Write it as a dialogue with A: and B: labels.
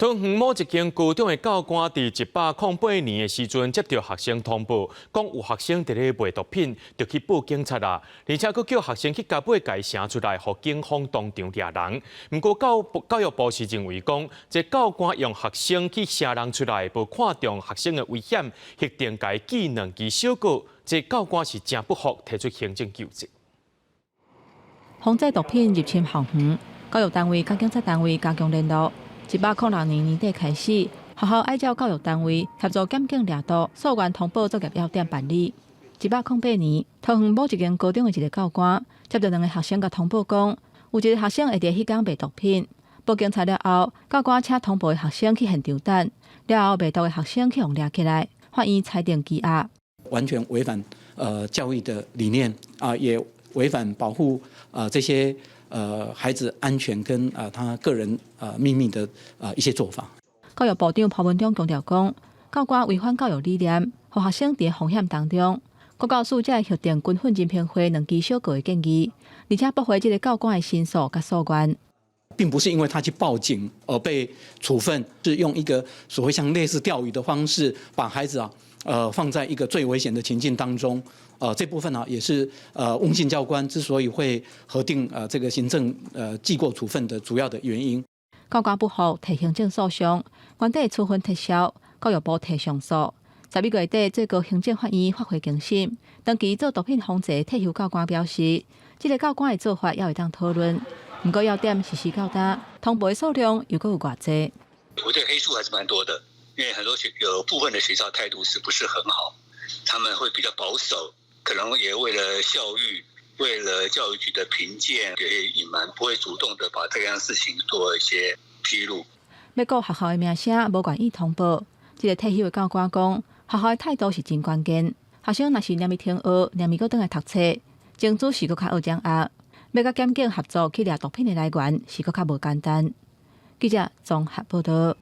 A: 桃園某一間高中的教官佇108年的時陣接著學生通報，講有學生佇咧賣毒品，就去報警察啦，而且閣叫學生去共尾共伊聲出來，予警方當場掠人。毋過教育部是認為講，這教官用學生去聲人出來，無看重學生的危險，核定共伊記兩支小過，這教官是誠不服，提出行政究責。
B: 防制毒品入侵校園，教育單位佮警察單位加強聯絡。106年年底開始，學校愛照教育單位協助檢警掠毒、溯源通報作業要點辦理。108年，桃園某一間高中的一个教官接著兩个學生共通報講，有一个學生會佇彼工賣毒品。報警察了後，教官請通報的學生去現場等，了後賣毒的學生去予掠起來，法院裁定羈押。
C: 完全違反教育的理念啊，也違反保護這些孩子安全跟他個人秘密的一些做法。
B: 教育部長潘文忠強調講，教官違反教育理念，予學生佇風險當中。國教署才會核定軍訓人評會兩支小過的建議，而且駁回這个教官的申訴佮訴願。
C: 並不是因為他去報警而被處分，是用一個所謂像類似釣魚的方式，把孩子啊，放在一個最危險的情境當中。這部分呢，也是翁姓教官之所以會核定這個行政記過處分的主要的原因。
B: 教官不服提行政訴訟，原底處分撤銷，教育部提上訴。11月底，最高行政法院發回更審，長期做毒品防治的退休教官表示，這个教官的做法猶會當討論，毋過要點實施到今，通報的數量又閣有偌濟？
D: 我覺得黑數還是蠻多的，因為很多學有部分的學校態度是不是很好，他們會比較保守。可能也為了校譽，為了教育局的評鑑，有些隱瞞，不會主動的把這樣事情做一些披露。
B: 欲顧學校的名聲，無願意通報。這个退休的教官講，學校的態度是真關鍵。學生若是連伊停學，連伊閣轉來讀冊，整組是閣較學掌握。欲佮檢警合作去掠毒品的來源，是閣較無簡單。記者綜合報導。